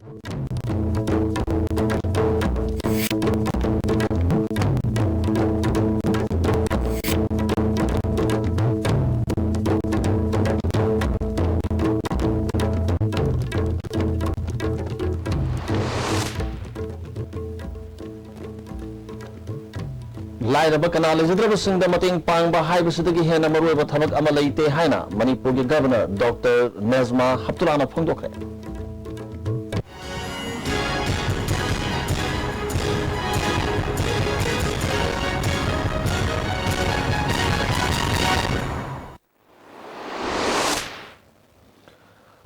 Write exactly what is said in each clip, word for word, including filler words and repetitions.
ꯂꯥꯏꯔꯕ ꯀꯅꯥ ꯂꯩꯖꯗ꯭ꯔꯕꯁꯤꯡꯗ ꯃꯇꯦꯡ ꯄꯥꯡꯕ ꯍꯥꯏꯕꯁꯤꯗꯒꯤ ꯍꯦꯟꯅ ꯃꯔꯨꯑꯣꯏꯕ ꯊꯕꯛ ꯑꯃ ꯂꯩꯇꯦ ꯍꯥꯏꯅ ꯃꯅꯤꯄꯨꯔꯒꯤ ꯒꯚꯔꯅꯔ ꯗꯣꯛꯇꯔ ꯅꯦꯖꯃꯥ ꯍꯦꯞꯇꯨꯂꯥꯅ ꯐꯣꯡꯗꯣꯛꯈ꯭ꯔꯦ꯫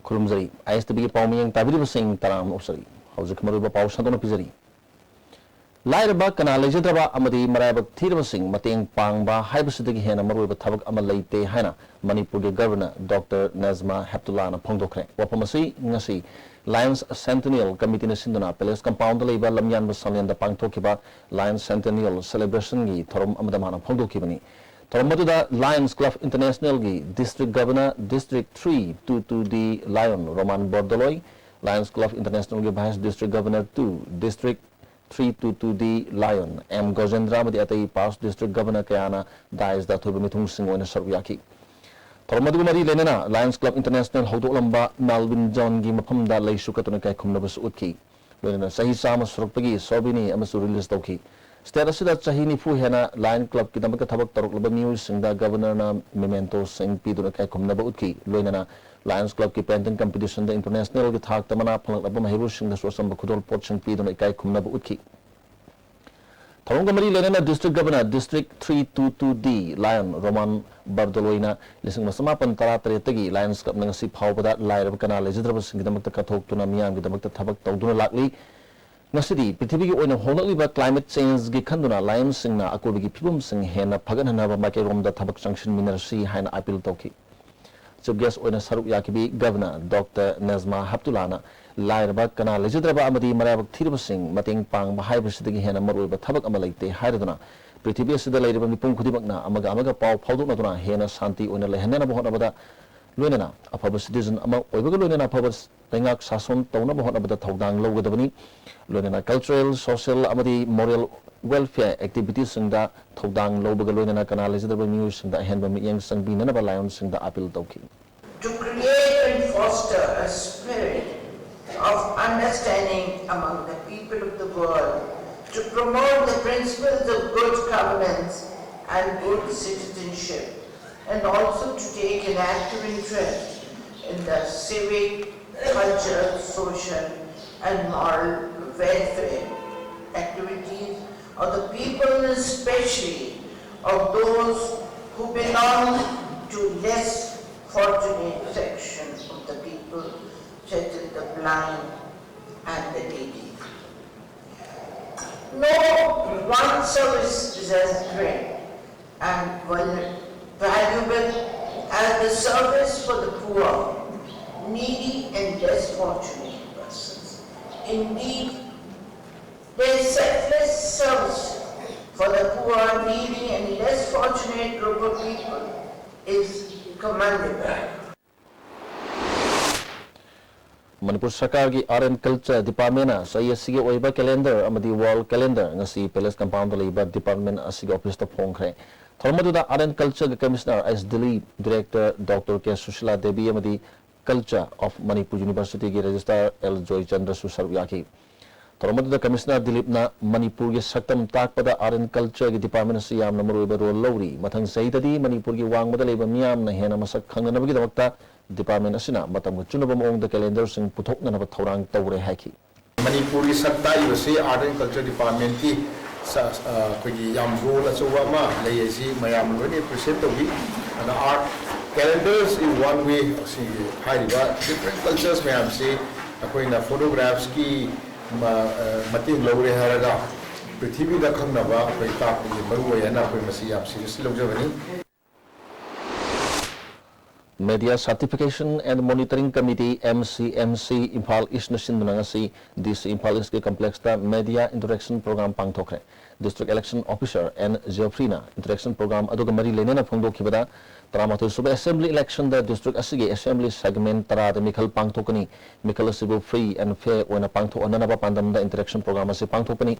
ꯈꯨꯔꯨꯝꯖꯔꯤ꯫ ꯑꯥꯏ ꯑꯦꯁ ꯇꯤ ꯚꯤꯒꯤ ꯄꯥꯎ ꯃꯤꯠꯌꯦꯡ ꯇꯥꯕꯤꯔꯤꯕꯁꯤꯡ ꯇꯔꯥꯝꯅ ꯑꯣꯛꯆꯔꯤ꯫ ꯍꯧꯖꯤꯛ ꯃꯔꯨꯑꯣꯏꯕ ꯄꯥꯎ ꯁꯟꯗꯣꯛꯅ ꯄꯤꯖꯔꯤ꯫ ꯂꯥꯏꯔꯕ, ꯀꯅꯥ ꯂꯩꯖꯗ꯭ꯔꯕ ꯑꯃꯗꯤ ꯃꯔꯥꯏꯕꯛ ꯊꯤꯔꯕꯁꯤꯡ ꯃꯇꯦꯡ ꯄꯥꯡꯕ ꯍꯥꯏꯕꯁꯤꯗꯒꯤ ꯍꯦꯟꯅ ꯃꯔꯨꯑꯣꯏꯕ ꯊꯕꯛ ꯑꯃ ꯂꯩꯇꯦ ꯍꯥꯏꯅ ꯃꯅꯤꯄꯨꯔꯒꯤ ꯒꯚꯔꯅꯔ ꯗꯣꯛꯇꯔ ꯅꯦꯖꯃꯥ ꯍꯦꯞꯇꯨꯂꯥꯅ ꯐꯣꯡꯗꯣꯛꯈ꯭ꯔꯦ꯫ ꯋꯥꯐꯝ ꯑꯁꯤ ꯉꯁꯤ ꯂꯥꯌꯟꯁ ꯁꯦꯟꯇꯦꯅꯤꯌꯜ ꯀꯃꯤꯇꯤꯅ ꯁꯤꯟꯗꯨꯅ ꯄꯦꯂꯦꯁ ꯀꯝꯄꯥꯎꯟꯗ ꯂꯩꯕ ꯂꯝꯌꯥꯟꯕ ꯁꯪꯂꯦꯟꯗ ꯄꯥꯡꯊꯣꯛꯈꯤꯕ ꯂꯥꯌꯟꯁ ꯁꯦꯟꯇꯦꯅꯤꯌꯜ ꯁꯦꯂꯦꯕ꯭ꯔꯦꯁꯟꯒꯤ ꯊꯧꯔꯝ ꯑꯃꯗ ꯃꯥꯅ ꯐꯣꯡꯗꯣꯛꯈꯤꯕꯅꯤ꯫ ꯊꯧꯔꯝ ꯑꯗꯨꯗ ꯂꯥꯌꯟꯁ ꯀ꯭ꯂꯕ ꯏꯟꯇꯔꯅꯦꯁꯅꯦꯜꯒꯤ district governor, district three two two D lion Roman Bordoloi, lions club ꯏꯟꯇꯔꯅꯦꯁꯅꯦꯜꯒꯤ vice district governor two, district three two two D lion M Gojendra ꯑꯃꯗꯤ ꯑꯇꯩ ꯄꯥꯁ ꯗꯤꯁꯇ꯭ꯔꯤꯛ ꯒꯚꯔꯅꯔ ꯀꯌꯥꯅ ꯗꯥꯏꯁꯇ ꯑꯊꯣꯏꯕ ꯃꯤꯊꯨꯡꯁꯤꯡ ꯑꯣꯏꯅ ꯁꯔꯨꯛ ꯌꯥꯈꯤ꯫ ꯊꯧꯔꯝ ꯑꯗꯨꯒ ꯃꯔꯤ ꯂꯩꯅꯅ ꯂꯥꯌꯟꯁ ꯀ꯭ꯂꯕ ꯏꯟꯇꯔꯅꯦꯁꯅꯦꯜ ꯍꯧꯗꯣꯛꯂꯝꯕ ꯃꯦꯜꯕꯤꯟ ꯖꯣꯟꯒꯤ ꯃꯐꯝꯗ ꯂꯩꯁꯨ ꯀꯠꯇꯨꯅ ꯏꯀꯥꯏ ꯈꯨꯝꯅꯕꯁꯨ ꯎꯠꯈꯤ꯫ ꯂꯣꯏꯅꯅ ꯆꯍꯤ ꯆꯥꯝꯃ ꯁꯨꯔꯛꯄꯒꯤ ꯁꯣꯚꯦꯅꯤꯔ ꯑꯃꯁꯨ ꯔꯤꯂꯤꯖ ꯇꯧꯈꯤ꯫ ꯁ꯭ꯇꯦꯠ ꯑꯁꯤꯗ ꯆꯍꯤ ꯅꯤꯐꯨ ꯍꯦꯟꯅ ꯂꯥꯌꯟ ꯀ꯭ꯂꯕꯀꯤꯗꯃꯛꯇ ꯊꯕꯛ ꯇꯧꯔꯛꯂꯕ ꯃꯤꯑꯣꯏꯁꯤꯡꯗ ꯒꯚꯔꯅꯔꯅ ꯃꯤꯃꯦꯟꯇꯣꯁꯤꯡ ꯄꯤꯗꯨꯅ ꯏꯀꯥꯏ ꯈꯨꯝꯅꯕ ꯎꯠꯈꯤ꯫ ꯂꯣꯏꯅꯅ ꯂꯥꯌꯟꯁ ꯀ꯭ꯂꯕꯀꯤ ꯄꯦꯟꯇꯤꯡ ꯀꯝꯄꯤꯇꯤꯁꯟꯗ ꯏꯟꯇꯔꯅꯦꯁꯅꯦꯜꯒꯤ ꯊꯥꯛꯇ ꯃꯅꯥ ꯐꯪꯂꯛꯂꯕ ꯃꯍꯩꯔꯣꯏꯁꯤꯡꯗꯁꯨ ꯑꯆꯝꯕ ꯈꯨꯗꯣꯜꯄꯣꯠꯁꯤꯡ ꯄꯤꯗꯨꯅ ꯏꯀꯥꯏ ꯈꯨꯝꯅꯕ ꯎꯠꯈꯤ꯫ ꯊꯧꯔꯝꯒ ꯃꯔꯤ ꯂꯩꯅꯅ district governor, district three two two D lion Roman ꯕꯔꯗꯣꯂꯣꯏꯅ ꯂꯤꯁꯤꯡ ꯑꯃ ꯆꯃꯥꯄꯟ ꯇꯔꯥ ꯇꯔꯦꯠꯇꯒꯤ ꯂꯥꯌꯟꯁ ꯀ꯭ꯂꯕꯅ ꯉꯁꯤ ꯐꯥꯎꯕꯗ ꯂꯥꯏꯔꯕ ꯀꯅꯥ ꯂꯩꯖꯗ꯭ꯔꯕꯁꯤꯡꯒꯤꯗꯃꯛꯇ ꯀꯠꯊꯣꯛꯇꯨꯅ ꯃꯤꯌꯥꯝꯒꯤꯗꯃꯛꯇ ꯊꯕꯛ ꯇꯧꯗꯨꯅ ꯂꯥꯛꯂꯤ꯫ ꯉꯁꯤꯗꯤ ꯄ꯭ꯔꯤꯊꯤꯕꯤꯒꯤ ꯑꯣꯏꯅ ꯍꯣꯡꯂꯛꯂꯤꯕ ꯀ꯭ꯂꯥꯏꯃꯦꯠ ꯆꯦꯟꯖꯒꯤ ꯈꯟꯗꯨꯅ ꯂꯥꯏꯌꯟꯁꯁꯤꯡꯅ ꯑꯀꯣꯏꯕꯒꯤ ꯐꯤꯕꯝꯁꯤꯡ ꯍꯦꯟꯅ ꯐꯒꯠꯍꯟꯅꯕ ꯃꯥꯏꯀꯩꯔꯣꯝꯗ ꯊꯕꯛ ꯆꯪꯁꯤꯟꯃꯤꯟꯅꯔꯁꯤ ꯍꯥꯏꯅ ꯑꯥꯄꯤꯜ ꯇꯧꯈꯤ꯫ ꯆꯤꯐ ꯒꯦꯁ ꯑꯣꯏꯅ ꯁꯔꯨꯛ ꯌꯥꯈꯤꯕꯤ ꯒꯚꯔꯅꯔ ꯗꯣꯛꯇꯔ ꯅꯦꯖꯃꯥ ꯍꯦꯞꯇꯨꯂꯥꯅ ꯂꯥꯏꯔꯕ, ꯀꯅꯥ ꯂꯩꯖꯗ꯭ꯔꯕ ꯑꯃꯗꯤ ꯃꯔꯥꯏꯕꯛ ꯊꯤꯔꯕꯁꯤꯡ ꯃꯇꯦꯡ ꯄꯥꯡꯕ ꯍꯥꯏꯕꯁꯤꯗꯒꯤ ꯍꯦꯟꯅ ꯃꯔꯨꯑꯣꯏꯕ ꯊꯕꯛ ꯑꯃ ꯂꯩꯇꯦ ꯍꯥꯏꯔꯗꯨꯅ, ꯄ꯭ꯔꯤꯊꯤꯕꯤ ꯑꯁꯤꯗ ꯂꯩꯔꯤꯕ ꯃꯤꯄꯨꯝ ꯈꯨꯗꯤꯡꯃꯛꯅ ꯑꯃꯒ ꯑꯃꯒ ꯄꯥꯎ ꯐꯥꯎꯗꯣꯛꯅꯗꯨꯅ ꯍꯦꯟꯅ ꯁꯥꯟꯇꯤ ꯑꯣꯏꯅ ꯂꯩꯍꯟꯅꯅꯕ ꯍꯣꯠꯅꯕꯗ ꯂꯣꯏꯅꯅ ꯑꯐꯕ citizen ꯑꯃ ꯑꯣꯏꯕꯒ ꯂꯣꯏꯅꯅ ꯑꯐꯕ ꯂꯩꯉꯥꯛ ꯁꯥꯁꯣꯟ ꯇꯧꯅꯕ ꯍꯣꯠꯅꯕꯗ ꯊꯧꯗꯥꯡ ꯂꯧꯒꯗꯕꯅꯤ꯫ ꯂꯣꯏꯅꯅ cultural, social ꯑꯃꯗꯤ moral welfare activitiesꯁꯤꯡꯗ ꯊꯧꯗꯥꯡ ꯂꯧꯕꯒ ꯂꯣꯏꯅꯅ ꯀꯅꯥ ꯂꯩꯖꯗꯕ ꯃꯤꯑꯣꯏꯁꯤꯡꯗ ꯑꯍꯦꯟꯕ ꯃꯤꯠꯌꯦꯡ ꯆꯪꯕꯤꯅꯅꯕ Lionsꯁꯤꯡꯗ appeal ꯇꯧꯈꯤ꯫ To create and foster a spirit of understanding among the people of the world, to promote the principles of good governance and good citizenship, and also to take an active interest in the civic, cultural, social, and moral welfare activities of the people, especially of those who belong to less fortunate section of the people, such as the blind and the needy. No one service is as great and valuable as the service for the poor, needy, and less fortunate persons. Indeed, their selfless service for the poor, needy, and less fortunate group of people is commendable. Manipur ꯁꯔꯀꯥꯔꯒꯤ Art and Culture Departmentꯅ ꯆꯍꯤ ꯑꯁꯤꯒꯤ ꯑꯣꯏꯕ calendar ꯑꯃꯗꯤ wall calendar ꯉꯁꯤ Palace Compoundꯗ ꯂꯩꯕ department ꯑꯁꯤꯒꯤ officeꯇ ꯐꯣꯡꯈ꯭ꯔꯦ꯫ ꯊꯧꯔꯝ ꯑꯗꯨꯗ Art and Cultureꯒꯤ Commissioner S Dilip, Director doctor K Sushila Devi ꯑꯃꯗꯤ Culture of Manipur Universityꯒꯤ Registrar ꯑꯦꯜ ꯖꯣꯏꯆꯟꯗ꯭ꯔꯁꯨ ꯁꯔꯨꯛ ꯌꯥꯈꯤ꯫ ꯊꯧꯔꯝ ꯑꯗꯨꯗ Commissioner ꯗꯤꯂꯤꯞꯅ ꯃꯅꯤꯄꯨꯔꯒꯤ ꯁꯛꯇꯝ ꯇꯥꯛꯄꯗ Art and Cultureꯒꯤ department ꯑꯁꯤ ꯌꯥꯝꯅ ꯃꯔꯨꯑꯣꯏꯕ role ꯂꯧꯔꯤ꯫ ꯃꯊꯪ ꯆꯍꯤꯗꯗꯤ ꯃꯅꯤꯄꯨꯔꯒꯤ ꯋꯥꯡꯃꯗ ꯂꯩꯕ ꯃꯤꯌꯥꯝꯅ ꯍꯦꯟꯅ ꯃꯁꯛ ꯈꯪꯅꯅꯕꯒꯤꯗꯃꯛꯇ department ꯑꯁꯤꯅ ꯃꯇꯝꯒ ꯆꯨꯅꯕ ꯃꯑꯣꯡꯗ calendarꯁꯤꯡ ꯄꯨꯊꯣꯛꯅꯅꯕ ꯊꯧꯔꯥꯡ ꯇꯧꯔꯦ ꯍꯥꯏꯈꯤ꯫ ꯃꯅꯤꯄꯨꯔꯒꯤ ꯁꯛ ꯇꯥꯛꯏꯕꯁꯤ Art and Culture Departmentꯀꯤ ꯁ-, ꯑ, ꯑꯩꯈꯣꯏꯒꯤ ꯌꯥꯝ role ꯑꯆꯧꯕ ꯑꯃ ꯂꯩ ꯍꯥꯏꯁꯤ ꯃꯌꯥꯝꯅ ꯂꯣꯏꯅ appreciate ꯇꯧꯕꯤ꯫ ꯑꯗ art calendars in one way, ꯑꯁꯤꯒꯤ ꯍꯥꯏꯔꯤꯕ different cultures ꯃꯌꯥꯝꯁꯤ ꯑꯩꯈꯣꯏꯅ photographsꯀꯤ ꯃ-, ꯑ, ꯃꯇꯦꯡ ꯂꯧꯔꯦ ꯍꯥꯏꯔꯒ ꯄ꯭ꯔꯤꯊꯤꯕꯤꯗ ꯈꯪꯅꯕ ꯑꯩꯈꯣꯏ ꯇꯥꯛꯄꯒꯤ ꯃꯔꯨ ꯑꯣꯏ ꯍꯥꯏꯅ ꯑꯩꯈꯣꯏ ꯃꯁꯤ ꯌꯥꯝ seriously ꯂꯧꯖꯕꯅꯤ꯫ Media Certification and Monitoring Committee, M C M C, Imphal ꯏꯁꯅ ꯁꯤꯟꯗꯨꯅ ꯉꯁꯤ ꯗꯤ ꯁꯤ ꯏꯝꯐꯥꯜ ꯏꯁꯀꯤ complexꯇ Media Interaction Program ꯄꯥꯡꯊꯣꯛꯈ꯭ꯔꯦ꯫ District Election Officer ꯑꯦꯟ ꯖꯤꯑꯣꯐ꯭ꯔꯤꯅ interaction program ꯑꯗꯨꯒ ꯃꯔꯤ ꯂꯩꯅꯅ ꯐꯣꯡꯗꯣꯛꯈꯤꯕꯗ, ꯇꯔꯥꯃꯥꯊꯣꯏ ꯁꯨꯕ Assembly election ꯗ district ꯑꯁꯤꯒꯤ Assembly segment ꯇꯔꯥꯗ ꯃꯤꯈꯜ ꯄꯥꯡꯊꯣꯛꯀꯅꯤ꯫ ꯃꯤꯈꯜ ꯑꯁꯤꯕꯨ free and fair ꯑꯣꯏꯅ ꯄꯥꯡꯊꯣꯛꯍꯟꯅꯅꯕ ꯄꯥꯟꯗꯝꯗ interaction program ꯑꯁꯤ ꯄꯥꯡꯊꯣꯛꯄꯅꯤ꯫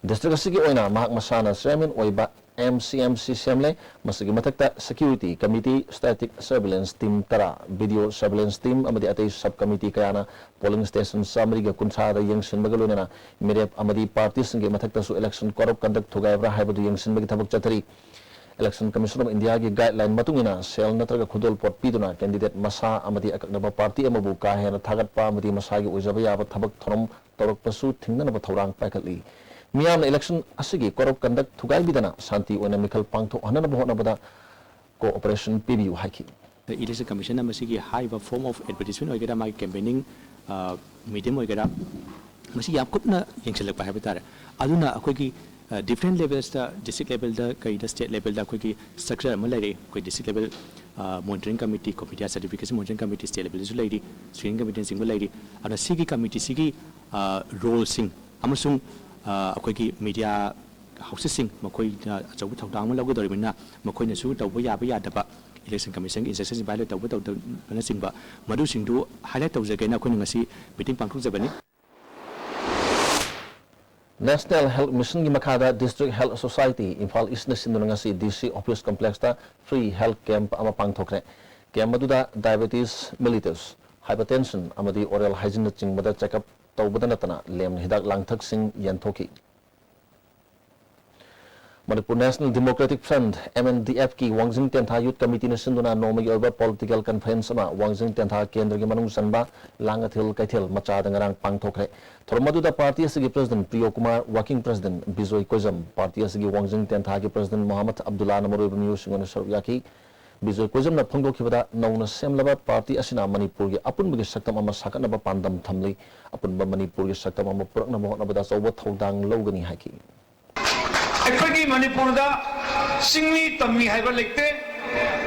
District ꯑꯁꯤꯒꯤ ꯑꯣꯏꯅ ꯃꯍꯥꯛ ꯃꯁꯥꯅ chairman ꯑꯣꯏꯕ M C M C ꯁꯦꯝꯂꯦ꯫ ꯃꯁꯤꯒꯤ ꯃꯊꯛꯇ security committee, static surveillance team ꯇꯔꯥ, video surveillance team ꯑꯃꯗꯤ ꯑꯇꯩ sub committee ꯀꯌꯥꯅ polling station ꯆꯥꯃꯔꯤꯒ ꯀꯨꯟꯊ꯭ꯔꯥꯗ ꯌꯦꯡꯁꯤꯟꯕꯒ ꯂꯣꯏꯅꯅ ꯃꯤꯔꯦꯞ ꯑꯃꯗꯤ party ꯁꯤꯡꯒꯤ ꯃꯊꯛꯇꯁꯨ election code of conduct ꯊꯨꯒꯥꯏꯕ꯭ꯔꯥ ꯍꯥꯏꯕꯗꯨ ꯌꯦꯡꯁꯤꯟꯕꯒꯤ ꯊꯕꯛ ꯆꯠꯊꯔꯤ꯫ Election Commission of India ꯒꯤ guideline ꯃꯇꯨꯡ ꯏꯟꯅ ꯁꯦꯜ ꯅꯠꯇ꯭ꯔꯒ ꯈꯨꯗꯣꯜꯄꯣꯠ ꯄꯤꯗꯨꯅ candidate ꯃꯁꯥ ꯑꯃꯗꯤ ꯑꯀꯛꯅꯕ party ꯑꯃꯕꯨ ꯀꯥ ꯍꯦꯟꯅ ꯊꯥꯒꯠꯄ ꯑꯃꯗꯤ ꯃꯁꯥꯒꯤ ꯑꯣꯏꯖꯕ ꯌꯥꯕ ꯊꯕꯛ ꯊꯧꯔꯝ ꯇꯧꯔꯛꯄꯁꯨ ꯊꯤꯡꯅꯅꯕ ꯊꯧꯔꯥꯡ ꯄꯥꯏꯈꯠꯂꯤ꯫ ꯃꯤꯌꯥꯝꯅ election ꯑꯁꯤꯒꯤ code of conduct ꯊꯨꯒꯥꯏꯕꯤꯗꯅ ꯁꯥꯟꯇꯤ ꯑꯣꯏꯅ ꯃꯤꯈꯜ ꯄꯥꯡꯊꯣꯛꯍꯟꯅꯕ ꯍꯣꯠꯅꯕꯗ cooperation ꯄꯤꯕꯤꯌꯨ ꯍꯥꯏꯈꯤ꯫ Election Commission ꯅ ꯃꯁꯤꯒꯤ ꯍꯥꯏꯔꯤꯕ form of advertisement ꯑꯣꯏꯒꯦꯔꯥ, ꯃꯥꯒꯤ campaigning, ꯑ, medium ꯑꯣꯏꯒꯦꯔꯥ, ꯃꯁꯤ ꯌꯥꯝ ꯀꯨꯞꯅ ꯌꯦꯡꯁꯤꯜꯂꯛꯄ ꯍꯥꯏꯕ ꯇꯥꯔꯦ꯫ ꯑꯗꯨꯅ ꯑꯩꯈꯣꯏꯒꯤ, ꯑ, different levels ꯇ, district level ꯗ, ꯀꯩꯗ, state level ꯗ ꯑꯩꯈꯣꯏꯒꯤ structure ꯑꯃ ꯂꯩꯔꯦ꯫ ꯑꯩꯈꯣꯏ district level, ꯑ, monitoring committee, committee certification monitoring committee state level ꯗꯁꯨ ꯂꯩꯔꯤ, screening committee ꯅꯆꯤꯡꯕ ꯂꯩꯔꯤ꯫ ꯑꯗꯨꯅ ꯁꯤꯒꯤ committee ꯁꯤꯒꯤ, ꯑ, role ꯁꯤꯡ ꯑꯃꯁꯨꯡ, ꯑ, ꯑꯩꯈꯣꯏꯒꯤ media houses ꯁꯤꯡ, ꯃꯈꯣꯏꯅ ꯑꯆꯧꯕ ꯊꯧꯗꯥꯡ ꯑꯃ ꯂꯧꯒꯗꯧꯔꯤꯕꯅꯤꯅ, ꯃꯈꯣꯏꯅꯁꯨ ꯇꯧꯕ ꯌꯥꯕ ꯌꯥꯗꯕ, Election Commission ꯒꯤ instructions violate ꯇꯧꯕ ꯇꯧꯗꯕꯅꯆꯤꯡꯕ, ꯃꯗꯨꯁꯤꯡꯗꯨ highlight ꯇꯧꯖꯒꯦꯅ ꯑꯩꯈꯣꯏꯅ ꯉꯁꯤ meeting ꯄꯥꯡꯊꯣꯛꯆꯕꯅꯤ꯫ National Health Mission ꯒꯤ ꯃꯈꯥꯗ District Health Society Imphal East ꯅ ꯁꯤꯟꯗꯨꯅ ꯉꯁꯤ D C Office Complex ꯇ free health camp ꯑꯃ ꯄꯥꯡꯊꯣꯛꯈ꯭ꯔꯦ꯫ Camp ꯑꯗꯨꯗ diabetes mellitus, hypertension ꯑꯃꯗꯤ oral hygiene ꯅꯆꯤꯡꯕꯗ check up ꯇꯧꯕꯗ ꯅꯠꯇꯅ ꯂꯦꯝꯅ ꯍꯤꯗꯥꯛ ꯂꯥꯡꯊꯛꯁꯤꯡ ꯌꯦꯟꯊꯣꯛꯈꯤ꯫ Manipur National Democratic Front, M N D F ꯀꯤ ꯋꯥꯡꯖꯤꯡ ꯇꯦꯟꯊꯥ Youth Committee ꯅ ꯁꯤꯟꯗꯨꯅ ꯅꯣꯡꯃꯒꯤ ꯑꯣꯏꯕ political conference ꯑꯃ ꯋꯥꯡꯖꯤꯡ ꯇꯦꯟꯊꯥ ꯀꯦꯟꯗ꯭ꯔꯒꯤ ꯃꯅꯨꯡ ꯆꯟꯕ ꯂꯥꯡꯉꯊꯦꯜ ꯀꯩꯊꯦꯜ ꯃꯆꯥꯗ ꯉꯔꯥꯡ ꯄꯥꯡꯊꯣꯛꯈ꯭ꯔꯦ꯫ ꯊꯧꯔꯝ ꯑꯗꯨꯗ party ꯑꯁꯤꯒꯤ President ꯄ꯭ꯔꯤꯌꯣ Kumar, Working President Bijoy ꯀꯣꯏꯖꯝ, party ꯑꯁꯤꯒꯤ ꯋꯥꯡꯖꯤꯡ ꯇꯦꯟꯊꯥꯒꯤ President ꯃꯣꯍꯥꯃꯗ ꯑꯕꯗꯨꯜꯂꯥꯅ ꯃꯔꯨꯑꯣꯏꯕ ꯃꯤꯑꯣꯏꯁꯤꯡ ꯑꯣꯏꯅ ꯁꯔꯨꯛ ꯌꯥꯈꯤ꯫ ꯕꯤꯖꯣꯏ ꯀꯣꯏꯖꯝꯅ ꯐꯣꯡꯗꯣꯛꯈꯤꯕꯗ, ꯅꯧꯅ ꯁꯦꯝꯂꯕ party ꯑꯁꯤꯅ ꯃꯅꯤꯄꯨꯔꯒꯤ ꯑꯄꯨꯟꯕꯒꯤ ꯁꯛꯇꯝ ꯑꯃ ꯁꯥꯒꯠꯅꯕ ꯄꯥꯟꯗꯝ ꯊꯝꯂꯤ꯫ ꯑꯄꯨꯟꯕ ꯃꯅꯤꯄꯨꯔꯒꯤ ꯁꯛꯇꯝ ꯑꯃ ꯄꯨꯔꯛꯅꯕ ꯍꯣꯠꯅꯕꯗ ꯑꯆꯧꯕ ꯊꯧꯗꯥꯡ ꯂꯧꯒꯅꯤ ꯍꯥꯏꯈꯤ꯫ ꯑꯩꯈꯣꯏꯒꯤ ꯃꯅꯤꯄꯨꯔꯗ ꯆꯤꯡꯃꯤ ꯇꯝꯃꯤ ꯍꯥꯏꯕ ꯂꯩꯇꯦ꯫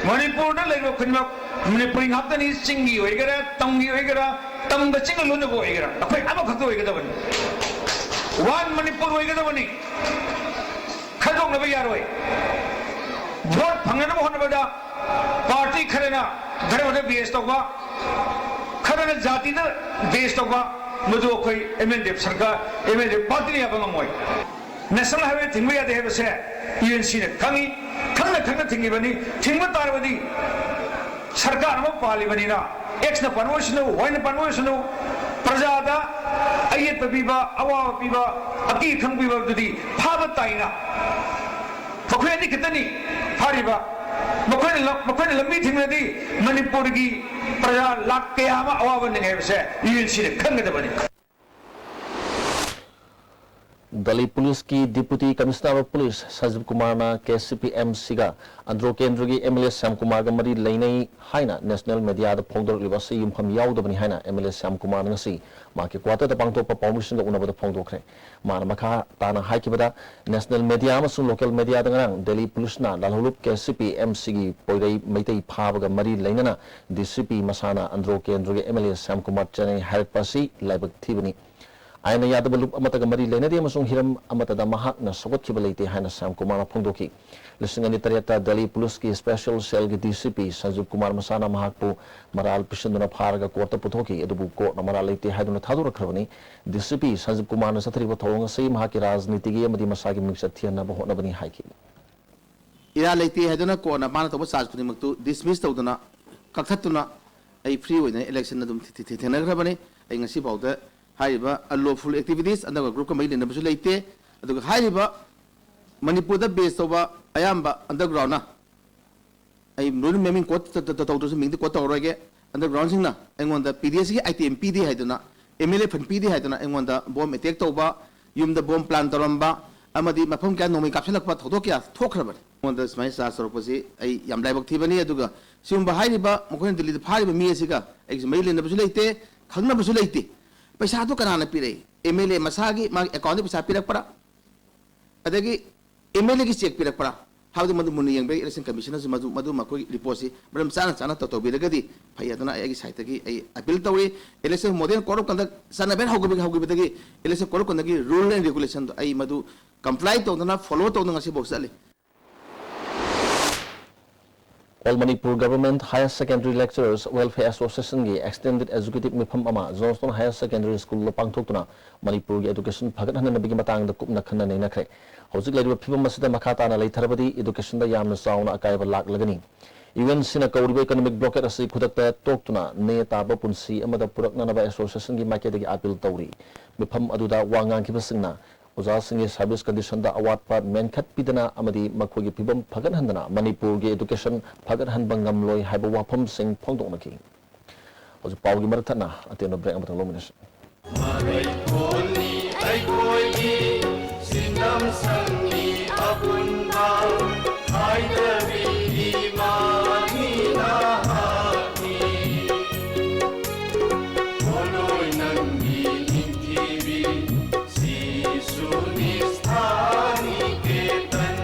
ꯃꯅꯤꯄꯨꯔꯗ ꯂꯩꯕ ꯈꯨꯗꯤꯡꯃꯛ ꯃꯅꯤꯄꯨꯔꯤ ꯉꯥꯛꯇꯅꯤ꯫ ꯆꯤꯡꯒꯤ ꯑꯣꯏꯒꯦꯔꯥ, ꯇꯝꯒꯤ ꯑꯣꯏꯒꯦꯔꯥ, ꯇꯝꯒ ꯆꯤꯡꯒ ꯂꯣꯏꯅꯕ ꯑꯣꯏꯒꯦꯔꯥ, ꯑꯩꯈꯣꯏ ꯑꯃꯈꯛꯇ ꯑꯣꯏꯒꯗꯕꯅꯤ꯫ One ꯃꯅꯤꯄꯨꯔ ꯑꯣꯏꯒꯗꯕꯅꯤ꯫ ꯈꯥꯏꯗꯣꯛꯅꯕ ꯌꯥꯔꯣꯏ꯫ Vote ꯐꯪꯅꯅꯕ ꯍꯣꯠꯅꯕꯗ ꯄꯥꯔꯇꯤ ꯈꯔꯅ ꯙꯔꯃꯗ ꯕꯦꯁ ꯇꯧꯕ, ꯈꯔꯅ ꯖꯥꯇꯤꯗ ꯕꯦꯁ ꯇꯧꯕ, ꯃꯗꯨ ꯑꯩꯈꯣꯏ ꯑꯦꯝ ꯑꯦꯟ ꯗꯤ ꯑꯦꯐ ꯁꯔꯀꯥꯔ, ꯑꯦꯝ ꯑꯦꯟ ꯗꯤ ꯑꯦꯐ ꯄꯥꯔꯇꯤꯅ ꯌꯥꯕ ꯉꯝꯃꯣꯏ꯫ ꯅꯦꯁꯅꯦꯜ ꯍꯥꯏꯋꯦ ꯊꯤꯡꯕ ꯌꯥꯗꯦ ꯍꯥꯏꯕꯁꯦ ꯌꯨ ꯑꯦꯟ ꯁꯤꯅ ꯈꯪꯉꯤ, ꯈꯪꯅ ꯈꯪꯅ ꯊꯤꯡꯉꯤꯕꯅꯤ꯫ ꯊꯤꯡꯕ ꯇꯥꯔꯕꯗꯤ ꯁꯔꯀꯥꯔ ꯑꯃ ꯄꯥꯜꯂꯤꯕꯅꯤꯅ, ꯑꯦꯛꯁꯅ ꯄꯥꯟꯕ ꯑꯣꯏꯁꯅꯨ, ꯋꯥꯏꯅ ꯄꯥꯟꯕ ꯑꯣꯏꯁꯅꯨ, ꯄ꯭ꯔꯖꯥꯗ ꯑꯌꯦꯠꯄ ꯄꯤꯕ, ꯑꯋꯥꯕ ꯄꯤꯕ, ꯑꯀꯤ ꯑꯈꯪ ꯄꯤꯕ ꯑꯗꯨꯗꯤ ꯐꯥꯕ ꯇꯥꯏꯅ꯫ ꯃꯈꯣꯏ ꯑꯅꯤ ꯈꯛꯇꯅꯤ ꯐꯥꯔꯤꯕ꯫ ꯃꯈꯣꯏꯅ ꯂꯝ-, ꯃꯈꯣꯏꯅ ꯂꯝꯕꯤ ꯊꯤꯡꯂꯗꯤ ꯃꯅꯤꯄꯨꯔꯒꯤ ꯄ꯭ꯔꯖꯥ ꯂꯥꯈ ꯀꯌꯥ ꯑꯃ ꯑꯋꯥꯕ ꯅꯪꯉꯦ ꯍꯥꯏꯕꯁꯦ ꯌꯨ ꯑꯦꯟ ꯁꯤꯅ ꯈꯪꯒꯗꯕꯅꯤ꯫ ꯗꯦꯜꯂꯤ ꯄꯨꯂꯤꯁꯀꯤ Deputy Commissioner of Police ꯁꯟꯖꯤꯕ ꯀꯨꯃꯥꯔꯅ ꯀꯦ ꯁꯤ ꯄꯤ ꯑꯦꯝ ꯁꯤꯒ ꯑꯟꯗ꯭ꯔꯣ ꯀꯦꯟꯗ꯭ꯔꯒꯤ ꯑꯦꯝ ꯑꯦꯜ ꯑꯦ ꯁ꯭ꯌꯥꯝ ꯀꯨꯃꯥꯔꯒ ꯃꯔꯤ ꯂꯩꯅꯩ ꯍꯥꯏꯅ ꯅꯦꯁꯅꯦꯜ ꯃꯦꯗꯤꯌꯥꯗ ꯐꯣꯡꯗꯣꯔꯛꯂꯤꯕ ꯑꯁꯤ ꯌꯨꯝꯐꯝ ꯌꯥꯎꯗꯕꯅꯤ ꯍꯥꯏꯅ ꯑꯦꯝ ꯑꯦꯜ ꯑꯦ ꯁ꯭ꯌꯥꯝ ꯀꯨꯃꯥꯔꯅ ꯉꯁꯤ ꯃꯍꯥꯛꯀꯤ ꯀ꯭ꯋꯥꯇꯔꯗ ꯄꯥꯡꯊꯣꯛꯄ ꯄꯥꯎꯃꯤꯁꯤꯡꯒ ꯎꯅꯕꯗ ꯐꯣꯡꯗꯣꯛꯈ꯭ꯔꯦ꯫ ꯃꯥꯅ ꯃꯈꯥ ꯇꯥꯅ ꯍꯥꯏꯈꯤꯕꯗ, ꯅꯦꯁꯅꯦꯜ ꯃꯦꯗꯤꯌꯥ ꯑꯃꯁꯨꯡ ꯂꯣꯀꯦꯜ ꯃꯦꯗꯤꯌꯥꯗ ꯉꯔꯥꯡ ꯗꯦꯜꯂꯤ ꯄꯨꯂꯤꯁꯅ ꯂꯥꯜꯍꯧꯂꯨꯞ ꯀꯦ ꯁꯤ ꯄꯤ ꯑꯦꯝ ꯁꯤꯒꯤ ꯄꯣꯏꯔꯩ ꯃꯩꯇꯩ ꯐꯥꯕꯒ ꯃꯔꯤ ꯂꯩꯅꯅ ꯗꯤ ꯁꯤ ꯄꯤ ꯃꯁꯥꯅ ꯑꯟꯗ꯭ꯔꯣ ꯀꯦꯟꯗ꯭ꯔꯒꯤ M L A Shyam Kumar ꯆꯦꯟꯅꯩ ꯍꯥꯏꯔꯛꯄ ꯑꯁꯤ ꯂꯥꯏꯕꯛ ꯊꯤꯕꯅꯤ꯫ ꯑꯥꯏꯟꯅ ꯌꯥꯗꯕ ꯂꯨꯞ ꯑꯃꯠꯇꯒ ꯃꯔꯤ ꯂꯩꯅꯗꯦ ꯑꯃꯁꯨꯡ ꯍꯤꯔꯝ ꯑꯃꯠꯇꯗ ꯃꯍꯥꯛꯅ ꯁꯧꯒꯠꯈꯤꯕ ꯂꯩꯇꯦ ꯍꯥꯏꯅ ꯁ꯭ꯌꯥꯝ ꯀꯨꯃꯥꯔꯅ ꯐꯣꯡꯗꯣꯛꯈꯤ꯫ ꯂꯤꯁꯤꯡ ꯑꯅꯤ ꯇꯔꯦꯠꯇ ꯗꯦꯜꯂꯤ ꯄꯨꯂꯤꯁꯀꯤ ꯁ꯭ꯄꯦꯁꯦꯜ ꯁꯦꯜꯒꯤ ꯗꯤ ꯁꯤ ꯄꯤ ꯁꯟꯖꯤꯕ ꯀꯨꯃꯥꯔ ꯃꯁꯥꯅ ꯃꯍꯥꯛꯄꯨ ꯃꯔꯥꯜ ꯄꯤꯁꯤꯟꯗꯨꯅ ꯐꯥꯔꯒ ꯀꯣꯔꯠꯇ ꯄꯨꯊꯣꯛꯈꯤ꯫ ꯑꯗꯨꯕꯨ ꯀꯣꯔꯠꯅ ꯃꯔꯥꯜ ꯂꯩꯇꯦ ꯍꯥꯏꯗꯨꯅ ꯊꯥꯗꯣꯔꯛꯈ꯭ꯔꯕꯅꯤ꯫ ꯗꯤ ꯁꯤ ꯄꯤ ꯁꯟꯖꯤꯕ ꯀꯨꯃꯥꯔꯅ ꯆꯠꯊꯔꯤꯕ ꯊꯧꯑꯣꯡ ꯑꯁꯤ ꯃꯍꯥꯛꯀꯤ ꯔꯥꯖꯅꯤꯇꯤꯒꯤ ꯑꯃꯗꯤ ꯃꯁꯥꯒꯤ ꯃꯤꯡꯆꯠ ꯊꯤꯍꯟꯅꯕ ꯍꯣꯠꯅꯕꯅꯤ ꯍꯥꯏꯈꯤ꯫ ꯏꯔꯥꯜ ꯂꯩꯇꯦ ꯍꯥꯏꯗꯨꯅ ꯀꯣꯔꯠꯅ ꯃꯥꯅ ꯇꯧꯕ ꯆꯥꯔꯖ ꯈꯨꯗꯤꯡꯃꯛꯇꯨ ꯗꯤꯁꯃꯤꯁ ꯇꯧꯗꯨꯅ, ꯀꯛꯊꯠꯇꯨꯅ ꯑꯩ ꯐ꯭ꯔꯤ ꯑꯣꯏꯗꯅ ꯏꯂꯦꯛꯁꯟ ꯑꯗꯨꯝ ꯊꯦ-, ꯊꯦ-, ꯊꯦꯡꯅꯈ꯭ꯔꯕꯅꯤ꯫ ꯑꯩ ꯉꯁꯤꯐꯥꯎꯗ ꯍꯥꯏꯔꯤꯕ unlawful activities ꯑꯟꯗꯔꯒ꯭ꯔꯥꯎꯟ ꯒ꯭ꯔꯨꯞꯀ ꯃꯔꯤ ꯂꯩꯅꯕꯁꯨ ꯂꯩꯇꯦ꯫ ꯑꯗꯨꯒ ꯍꯥꯏꯔꯤꯕ ꯃꯅꯤꯄꯨꯔꯗ ꯕꯦꯁ ꯇꯧꯕ ꯑꯌꯥꯝꯕ ꯑꯟꯗꯔꯒ꯭ꯔꯥꯎꯟꯅ, ꯑꯩ ꯂꯣꯏꯅ ꯃꯃꯤꯡ ꯀꯣꯠ ꯇ-, ꯇ-, ꯇ-, ꯇꯧꯗ꯭ꯔꯁꯨ, ꯃꯤꯡꯗꯤ ꯀꯣꯠ ꯇꯧꯔꯔꯣꯏꯒꯦ, ꯑꯟꯗꯔꯒ꯭ꯔꯥꯎꯟꯁꯤꯡꯅ ꯑꯩꯉꯣꯟꯗ ꯄꯤ ꯗꯤ ꯑꯦꯁꯀꯤ ꯑꯥꯏꯇꯦꯝ ꯄꯤꯗꯦ ꯍꯥꯏꯗꯨꯅ, ꯑꯦꯝ ꯑꯦꯜ ꯑꯦ ꯐꯟ ꯄꯤꯗꯦ ꯍꯥꯏꯗꯨꯅ ꯑꯩꯉꯣꯟꯗ ꯕꯣꯝ ꯑꯦꯇꯦꯛ ꯇꯧꯕ, ꯌꯨꯝꯗ ꯕꯣꯝ ꯄ꯭ꯂꯥꯟ ꯇꯧꯔꯝꯕ, ꯑꯃꯗꯤ ꯃꯐꯝ ꯀꯌꯥ ꯅꯣꯡꯃꯩ ꯀꯥꯞꯁꯤꯜꯂꯛꯄ ꯊꯧꯗꯣꯛ ꯀꯌꯥ ꯊꯣꯛꯈ꯭ꯔꯕꯅꯤ꯫ ꯑꯩꯉꯣꯟꯗ ꯁꯨꯃꯥꯏꯅ ꯆꯥꯔꯖ ꯇꯧꯔꯛꯄꯁꯤ ꯑꯩ ꯌꯥꯝ ꯂꯥꯏꯕꯛ ꯊꯤꯕꯅꯤ꯫ ꯑꯗꯨꯒ ꯁꯤꯒꯨꯝꯕ ꯍꯥꯏꯔꯤꯕ ꯃꯈꯣꯏꯅ ꯗꯤꯜꯂꯤꯗ ꯐꯥꯔꯤꯕ ꯃꯤ ꯑꯁꯤꯒ ꯑꯩꯒꯤꯁꯨ ꯃꯔꯤ ꯂꯩꯅꯕꯁꯨ ꯂꯩꯇꯦ, ꯈꯪꯅꯕꯁꯨ ꯂꯩꯇꯦ꯫ ꯄꯩꯁꯥꯗꯨ ꯀꯅꯥꯅ ꯄꯤꯔꯛꯏ? ꯑꯦꯝ ꯑꯦꯜ ꯑꯦ ꯃꯁꯥꯒꯤ ꯃꯥꯒꯤ ꯑꯦꯀꯥꯎꯟꯗ ꯄꯩꯁꯥ ꯄꯤꯔꯛꯄ꯭ꯔꯥ? ꯑꯗꯒꯤ ꯑꯦꯝ ꯑꯦꯜ ꯑꯦꯒꯤ ꯆꯦꯛ ꯄꯤꯔꯛꯄ꯭ꯔꯥ ꯍꯥꯏꯕꯗꯨ ꯃꯗꯨ ꯃꯨꯟꯅ ꯌꯦꯡꯕꯤꯔꯒ ꯏꯂꯦꯛꯁꯟ ꯀꯃꯤꯁꯟꯅꯁꯨ ꯃꯗꯨ, ꯃꯗꯨ ꯃꯈꯣꯏꯒꯤ ꯔꯤꯄꯣꯔꯠꯁꯤ ꯃꯔꯝ ꯆꯥꯅ ꯆꯥꯅ ꯇꯧ-, ꯇꯧꯕꯤꯔꯒꯗꯤ ꯐꯩ꯫ ꯑꯗꯨꯅ ꯑꯩ ꯑꯩꯒꯤ ꯁꯥꯏꯠꯇꯒꯤ ꯑꯩ ꯑꯄꯤꯜ ꯇꯧꯔꯤ꯫ Election model code of conduct ꯆꯠꯅꯕ ꯍꯦꯛ ꯍꯧꯈꯤꯕ-, ꯍꯧꯈꯤꯕꯗꯒꯤ ꯏꯂꯦꯛꯁꯟ ꯀꯣꯗ ꯑꯣꯐ ꯀꯟꯗꯛꯀꯤ ꯔꯨꯜ ꯑꯦꯟ ꯔꯤꯒꯨꯂꯦꯁꯟꯗꯣ ꯑꯩ ꯃꯗꯨ ꯀꯝꯄ꯭ꯂꯥꯏ ꯇꯧꯗꯅ, ꯐꯣꯂꯣ ꯇꯧꯗꯅ ꯉꯁꯤꯐꯥꯎ ꯆꯠꯂꯤ꯫ All Manipur Government Higher Secondary Lecturers Welfare Association ꯒꯤ Extended Executive ꯃꯤꯐꯝ ꯑꯃ Johnstone Higher Secondary School ꯗ ꯄꯥꯡꯊꯣꯛꯇꯨꯅ ꯃꯅꯤꯄꯨꯔꯒꯤ education ꯐꯒꯠꯍꯟꯅꯕꯒꯤ ꯃꯇꯥꯡꯗ ꯀꯨꯞꯅ ꯈꯟꯅ ꯅꯩꯅꯈ꯭ꯔꯦ꯫ ꯍꯧꯖꯤꯛ ꯂꯩꯔꯤꯕ ꯐꯤꯕꯝ ꯑꯁꯤꯗ ꯃꯈꯥ ꯇꯥꯅ ꯂꯩꯊꯔꯕꯗꯤ education ꯗ ꯌꯥꯝꯅ ꯆꯥꯎꯅ ꯑꯀꯥꯏꯕ ꯂꯥꯛꯂꯒꯅꯤ꯫ U N C ꯅ ꯀꯧꯔꯤꯕ economic blockade ꯑꯁꯤ ꯈꯨꯗꯛꯇ ꯇꯣꯛꯇꯨꯅ ꯅꯦ ꯇꯥꯕ ꯄꯨꯟꯁꯤ ꯑꯃꯗ ꯄꯨꯔꯛꯅꯅꯕ association ꯒꯤ ꯃꯥꯏꯀꯩꯗꯒꯤ appeal ꯇꯧꯔꯤ꯫ ꯃꯤꯐꯝ ꯑꯗꯨꯗ ꯋꯥ ꯉꯥꯡꯈꯤꯕꯁꯤꯡꯅ ꯑꯣꯖꯥꯁꯤꯡꯒꯤ service condition ꯗ ꯑꯋꯥꯠꯄ ꯃꯦꯟꯈꯠꯄꯤꯗꯅ ꯑꯃꯗꯤ ꯃꯈꯣꯏꯒꯤ ꯐꯤꯕꯝ ꯐꯒꯠꯍꯟꯗꯅ ꯃꯅꯤꯄꯨꯔꯒꯤ education ꯐꯒꯠꯍꯟꯕ ꯉꯝꯂꯣꯏ ꯍꯥꯏꯕ ꯋꯥꯐꯝꯁꯤꯡ ꯐꯣꯡꯗꯣꯛꯅꯈꯤ꯫ ꯍꯧꯖꯤꯛ ꯄꯥꯎꯒꯤ ꯃꯔꯛ ꯊꯠꯅ ꯑꯇꯦꯟꯕ break ꯑꯃꯇꯪ ꯂꯧꯃꯤꯟꯅꯁꯤ꯫ ꯃꯔꯩꯀꯣꯜꯅꯤ ꯑꯩꯈꯣꯏꯒꯤ ꯁꯤꯟꯗꯝ ꯁꯪꯅꯤ ꯑꯄꯨꯟꯕ ꯍꯥꯏꯗꯕꯤꯒꯤ ꯃꯥꯅꯤ ꯅꯍꯥꯛꯅꯤ꯫ ꯄꯣꯠꯂꯣꯏ ꯅꯪꯒꯤ ꯅꯤꯡꯊꯤꯕꯤ ꯁꯤꯁꯨ ꯅꯤꯁꯊꯥꯅꯤ Ketan.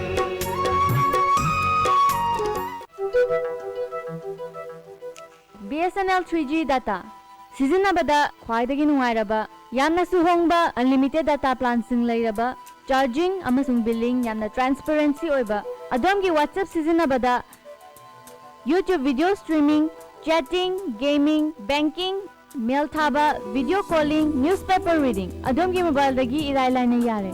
B S N L three G data ꯁꯤꯖꯤꯟꯅꯕꯗ ꯈ꯭ꯋꯥꯏꯗꯒꯤ ꯅꯨꯡꯉꯥꯏꯔꯕ, ꯌꯥꯝꯅꯁꯨ ꯍꯣꯡꯕ unlimited data planꯁꯤꯡ ꯂꯩꯔꯕ, charging ꯑꯃꯁꯨꯡ billing ꯌꯥꯝꯅ transparency ꯑꯣꯏꯕ, ꯑꯗꯣꯝꯒꯤ WhatsApp ꯁꯤꯖꯤꯟꯅꯕꯗ YouTube video streaming, chatting, gaming, banking, mail ꯊꯥꯕ, video calling, newspaper reading ꯑꯗꯣꯝꯒꯤ mobileꯗꯒꯤ ꯏꯔꯥꯏ ꯂꯥꯏꯅ ꯌꯥꯔꯦ꯫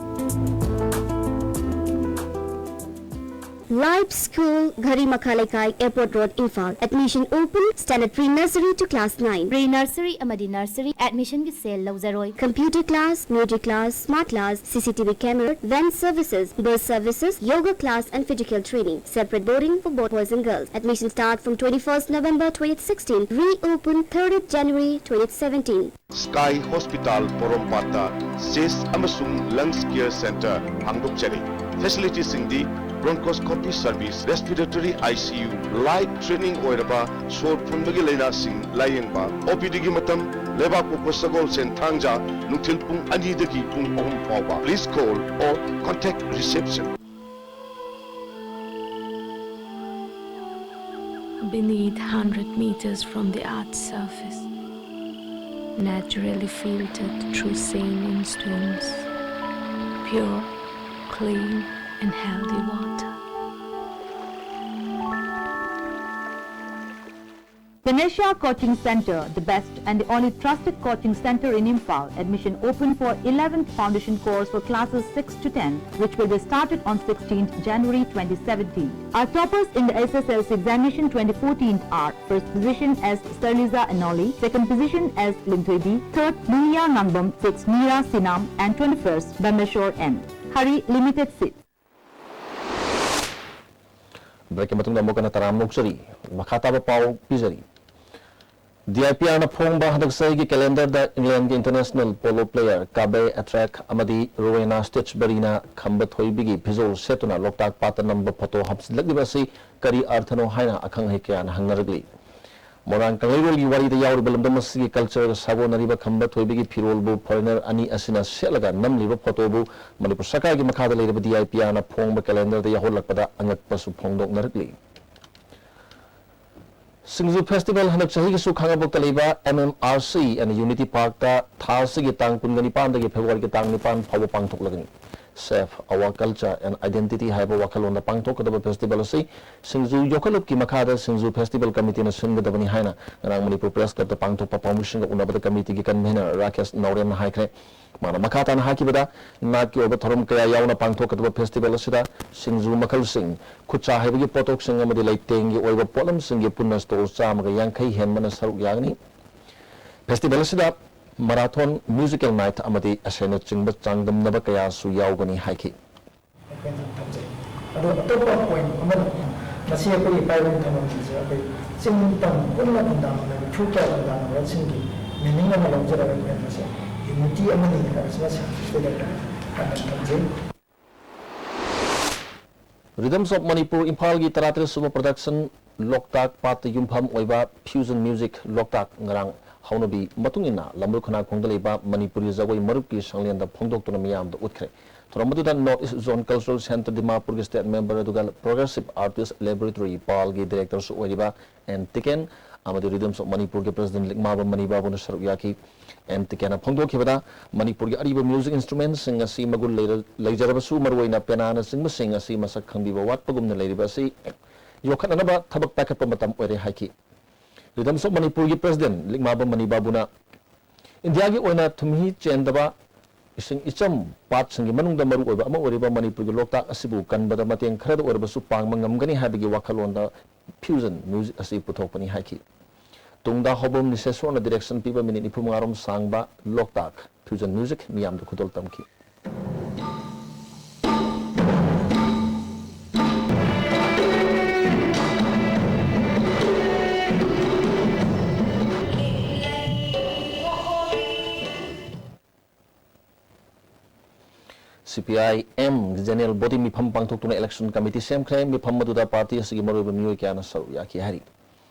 Life School, Ghari Makha Lekai, Airport Road, Imphal. Admission open, standard pre-nursery to class nine. Pre-nursery ꯑꯃꯗꯤ nursery admissionꯒꯤ cell ꯂꯧꯖꯔꯣꯏ꯫ Computer class, music class, smart class, C C T V camera, van services, bus services, yoga class and physical training. Separate boarding for both boys and girls. Admission start from twenty-first November twenty sixteen. Reopen thirtieth January twenty seventeen. Sky Hospital ꯄꯣꯔꯣꯝꯄꯥꯠꯇ chest ꯑꯃꯁꯨꯡ lungs care center ꯍꯥꯡꯗꯣꯛꯆꯔꯤ꯫ Facilitiesꯁꯤꯡꯗꯤ bronchoscopy service, respiratory I C U, life threatening ꯑꯣꯏꯔꯕ ꯁꯣꯔ ꯐꯨꯟꯕꯒꯤ ꯂꯥꯏꯅꯥꯁꯤꯡ ꯂꯥꯌꯦꯡꯕ꯫ OPDꯒꯤ ꯃꯇꯝ ꯂꯩꯕꯥꯛꯄꯣꯛꯄ ꯁꯒꯣꯜꯁꯦꯟ ꯊꯥꯡꯖ ꯅꯨꯡꯊꯤꯜ ꯄꯨꯡ ꯑꯅꯤꯗꯒꯤ ꯄꯨꯡ ꯑꯍꯨꯝ ꯐꯥꯎꯕ꯫ Please call or contact reception. Beneath hundred meters from the earth's surface, naturally filtered through saline streams, pure, clean, and healthy water. Ganesha Coaching Centre, the best and the only trusted coaching centre in Imphal. Admission open for eleventh foundation course for classes six to ten, which will be started on sixteenth January twenty seventeen. Our toppers in the S S L C examination twenty fourteen are: first position as Sarliza Anoli, second position as Linthoidi, third Munia Nangbam, sixth Mira Sinam, and twenty-first Bameshwar M. Hari limited seat. Break ꯀꯤ ꯃꯇꯨꯡꯗ ꯑꯃꯨꯛ ꯍꯟꯅ ꯇꯔꯥꯝꯅ ꯑꯣꯛꯆꯔꯤ꯫ ꯃꯈꯥ ꯇꯥꯕ ꯄꯥꯎ ꯄꯤꯖꯔꯤ꯫ D I P R ꯅ ꯐꯣꯡꯕ ꯍꯟꯗꯛ ꯆꯍꯤꯒꯤ calendar ꯗ England ꯒꯤ international polo player Kabe Atrack ꯑꯃꯗꯤ Rowena Stitchbury ꯅ ꯈꯝꯕ ꯊꯣꯏꯕꯤꯒꯤ ꯐꯤꯖꯣꯜ ꯁꯦꯠꯇꯨꯅ ꯂꯣꯛꯇꯥꯛ ꯄꯥꯠꯇ ꯅꯝꯕ photo ꯍꯥꯞꯆꯤꯜꯂꯛꯂꯤꯕ ꯑꯁꯤ ꯀꯔꯤ ꯑꯔꯊꯅꯣ ꯍꯥꯏꯅ ꯑꯈꯪ ꯑꯍꯩ ꯀꯌꯥꯅ ꯍꯪꯅꯔꯛꯂꯤ꯫ ꯃꯣꯏꯔꯥꯡ ꯀꯪꯂꯩꯔꯣꯜꯒꯤ ꯋꯥꯔꯤꯗ ꯌꯥꯎꯔꯤꯕ ꯂꯝꯗꯝ ꯑꯁꯤꯒꯤ culture ꯒ ꯁꯥꯒꯣꯟꯅꯔꯤꯕ ꯈꯝꯕ ꯊꯣꯏꯕꯤꯒꯤ ꯐꯤꯔꯣꯜꯕꯨ foreigner ꯑꯅꯤ ꯑꯁꯤꯅ ꯁꯦꯠꯂꯒ ꯅꯝꯂꯤꯕ photo ꯕꯨ ꯃꯅꯤꯄꯨꯔ ꯁꯔꯀꯥꯔꯒꯤ ꯃꯈꯥꯗ ꯂꯩꯔꯤꯕ D I P R ꯅ ꯐꯣꯡꯕ calendar ꯗ ꯌꯥꯎꯍꯜꯂꯛꯄꯗ ꯑꯉꯛꯄꯁꯨ ꯐꯣꯡꯗꯣꯛꯅꯔꯛꯂꯤ꯫ ꯁꯤꯡꯖꯨ festival ꯍꯟꯗꯛ ꯆꯍꯤꯒꯤꯁꯨ ꯈꯥꯉꯕꯣꯛꯇ ꯂꯩꯕ M M R C and Unity Park ꯇ ꯊꯥ ꯑꯁꯤꯒꯤ ꯇꯥꯡ ꯀꯨꯟꯒ ꯅꯤꯄꯥꯟꯗꯒꯤ February ꯒꯤ ꯇꯥꯡ ꯅꯤꯄꯥꯟ ꯐꯥꯎꯕ ꯄꯥꯡꯊꯣꯛꯂꯒꯅꯤ꯫ Save Our Culture and Identity ꯍꯥꯏꯕ ꯋꯥꯈꯜꯂꯣꯟꯗ ꯄꯥꯡꯊꯣꯛꯀꯗꯕ festival ꯑꯁꯤ ꯁꯤꯡꯖꯨ ꯌꯣꯛꯈꯠꯂꯨꯞꯀꯤ ꯃꯈꯥꯗ ꯁꯤꯡꯖꯨ festival committee ꯅ ꯁꯤꯟꯒꯗꯕꯅꯤ ꯍꯥꯏꯅ ꯉꯔꯥꯡ ꯃꯅꯤꯄꯨꯔ Press Club ꯇ ꯄꯥꯡꯊꯣꯛꯄ ꯄꯥꯎꯃꯤꯁꯤꯡꯒ ꯎꯅꯕꯗ committee ꯒꯤ convener ꯔꯥꯀꯦꯁ ꯅꯥꯎꯔꯦꯝꯅ ꯍꯥꯏꯈ꯭ꯔꯦ꯫ ꯃꯥꯅ ꯃꯈꯥ ꯇꯥꯅ ꯍꯥꯏꯈꯤꯕꯗ, ꯅꯥꯠꯀꯤ ꯑꯣꯏꯕ ꯊꯧꯔꯝ ꯀꯌꯥ ꯌꯥꯎꯅ ꯄꯥꯡꯊꯣꯛꯀꯗꯕ festival ꯑꯁꯤꯗ ꯁꯤꯡꯖꯨ ꯃꯈꯜꯁꯤꯡ, ꯈꯨꯠꯁꯥ ꯍꯩꯕꯒꯤ ꯄꯣꯠꯊꯣꯛꯁꯤꯡ ꯑꯃꯗꯤ ꯂꯩꯇꯦꯡꯒꯤ ꯑꯣꯏꯕ ꯄꯣꯠꯂꯝꯁꯤꯡꯒꯤ ꯄꯨꯟꯅ stall ꯆꯥꯝꯃꯒ ꯌꯥꯡꯈꯩ ꯍꯦꯟꯕꯅ ꯁꯔꯨꯛ ꯌꯥꯒꯅꯤ꯫ Festival ꯑꯁꯤꯗ marathon, musical night ꯑꯃꯗꯤ essay ꯅꯆꯤꯡꯕ ꯆꯥꯡꯗꯝꯅꯕ ꯀꯌꯥꯁꯨ ꯌꯥꯎꯒꯅꯤ ꯍꯥꯏꯈꯤ꯫ ꯑꯩꯈꯣꯏꯅ ꯊꯝꯖꯩ꯫ ꯑꯗꯣ ꯑꯇꯣꯞꯄ point ꯑꯃꯅ, ꯃꯁꯤ ꯑꯩꯈꯣꯏꯒꯤ ꯄꯥꯏꯕꯨꯡ ꯊꯝꯕꯝꯁꯤꯡꯁꯦ ꯑꯩꯈꯣꯏ ꯆꯤꯡ ꯇꯝ ꯄꯨꯟꯅ ꯈꯨꯟꯗꯥꯃꯤꯟꯅꯕ, ꯏꯐꯨꯔꯨꯞ ꯀꯌꯥ ꯈꯨꯟꯗꯥꯃꯤꯟꯅꯕꯁꯤꯡꯒꯤ meaning ꯑꯃ ꯂꯧꯖꯔꯒ ꯑꯩꯈꯣꯏꯅ ꯃꯁꯤ unity ꯑꯃꯅꯤ ꯍꯥꯏꯕꯁꯤꯃ ꯁꯤꯗꯩꯗ ꯍꯥꯟꯅ ꯊꯝꯖꯩ꯫ Rhythms of Manipur ꯏꯝꯐꯥꯜꯒꯤ ꯇꯔꯥꯇꯔꯦꯠ ꯁꯨꯕ production ꯂꯣꯛꯇꯥꯛ ꯄꯥꯠꯇ ꯌꯨꯝꯐꯝ ꯑꯣꯏꯕ Fusion Music ꯂꯣꯛꯇꯥꯛ ꯉꯔꯥꯡ ꯍꯧꯅꯕꯤ ꯃꯇꯨꯡ ꯏꯟꯅ ꯂꯝꯂꯣꯏ ꯈꯨꯅꯥꯡꯈꯣꯡꯗ ꯂꯩꯕ ꯃꯅꯤꯄꯨꯔꯤ ꯖꯒꯣꯏ ꯃꯔꯨꯞꯀꯤ ꯁꯪꯂꯦꯟꯗ ꯐꯣꯡꯗꯣꯛꯇꯨꯅ ꯃꯤꯌꯥꯝꯗ ꯎꯠꯈ꯭ꯔꯦ꯫ ꯊꯧꯔꯝ ꯑꯗꯨꯗ North East Zone Cultural Centre ꯗꯤꯃꯥꯄꯨꯔꯒꯤ state member ꯑꯗꯨꯒ Progressive Artist Laboratory ꯄꯥꯜꯒꯤ director ꯁꯨ ꯑꯣꯏꯔꯤꯕ ꯑꯦꯟ ꯇꯤꯀꯦꯟ ꯑꯃꯗꯤ Rhythms of Manipur ꯒꯤ president ꯂꯤꯛꯃꯥꯕꯝ ꯃꯅꯤ ꯕꯥꯕꯨꯅ ꯁꯔꯨꯛ ꯌꯥꯈꯤ꯫ ꯑꯦꯟ ꯇꯤꯀꯦꯟꯅ ꯐꯣꯡꯗꯣꯛꯈꯤꯕꯗ, ꯃꯅꯤꯄꯨꯔꯒꯤ ꯑꯔꯤꯕ music instrument ꯁꯤꯡ ꯑꯁꯤ ꯃꯒꯨꯟ ꯂꯩꯔ-, ꯂꯩꯖꯔꯕꯁꯨ ꯃꯔꯨꯑꯣꯏꯅ ꯄꯦꯅꯥꯅꯆꯤꯡꯕꯁꯤꯡ ꯑꯁꯤ ꯃꯁꯛ ꯈꯪꯕꯤꯕ ꯋꯥꯠꯄꯒꯨꯝꯅ ꯂꯩꯔꯤꯕ ꯑꯁꯤ ꯌꯣꯛꯈꯠꯅꯅꯕ ꯊꯕꯛ ꯄꯥꯏꯈꯠꯄ ꯃꯇꯝ ꯑꯣꯏꯔꯦ ꯍꯥꯏꯈꯤ꯫ Rhythms of ꯃꯅꯤꯄꯨꯔꯒꯤ ꯄ꯭ꯔꯦꯁꯤꯗꯦꯟꯠ ꯂꯤꯛꯃꯥꯕꯝ ꯃꯅꯤ ꯕꯥꯕꯨꯅ ꯏꯟꯗꯤꯌꯥꯒꯤ ꯑꯣꯏꯅ ꯊꯨꯝꯍꯤ ꯆꯦꯟꯗꯕ ꯏꯁꯤꯡ ꯏꯆꯝ ꯄꯥꯠꯁꯤꯡꯒꯤ ꯃꯅꯨꯡꯗ ꯃꯔꯨ ꯑꯣꯏꯕ ꯑꯃ ꯑꯣꯏꯔꯤꯕ ꯃꯅꯤꯄꯨꯔꯒꯤ ꯂꯣꯛꯇꯥꯛ ꯑꯁꯤꯕꯨ ꯀꯟꯕꯗ ꯃꯇꯦꯡ ꯈꯔꯗ ꯑꯣꯏꯔꯕꯁꯨ ꯄꯥꯡꯕ ꯉꯝꯒꯅꯤ ꯍꯥꯏꯕꯒꯤ ꯋꯥꯈꯜꯂꯣꯟꯗ ꯐ꯭ꯌꯨꯖꯟ ꯃ꯭ꯌꯨꯖꯤꯛ ꯑꯁꯤ ꯄꯨꯊꯣꯛꯄꯅꯤ ꯍꯥꯏꯈꯤ꯫ ꯇꯨꯡꯗ ꯍꯧꯕꯝ ꯅꯤꯁꯦꯁꯣꯔꯅ ꯗꯤꯔꯦꯛꯁꯟ ꯄꯤꯕ ꯃꯤꯅꯤꯠ ꯅꯤꯐꯨ ꯃꯉꯥ ꯔꯣꯝ ꯁꯥꯡꯕ ꯂꯣꯛꯇꯥꯛ ꯐ꯭ꯌꯨꯖꯟ ꯃ꯭ꯌꯨꯖꯤꯛ ꯃꯤꯌꯥꯝꯗ ꯈꯨꯗꯣꯜ ꯇꯝꯈꯤ꯫ CPIM ꯖꯦꯅꯔꯦꯜ ꯕꯣꯗꯤ ꯃꯤꯐꯝ ꯄꯥꯡꯊꯣꯛꯇꯨꯅ ꯏꯂꯦꯛꯁꯟ ꯀꯃꯤꯇꯤ ꯁꯦꯝꯈ꯭ꯔꯦ꯫ ꯃꯤꯐꯝ ꯑꯗꯨꯗ ꯄꯥꯔꯇꯤ ꯑꯁꯤꯒꯤ ꯃꯔꯨꯑꯣꯏꯕ ꯃꯤꯑꯣꯏ ꯀꯌꯥꯅ ꯁꯔꯨꯛ ꯌꯥꯈꯤ ꯍꯥꯏꯔꯤ꯫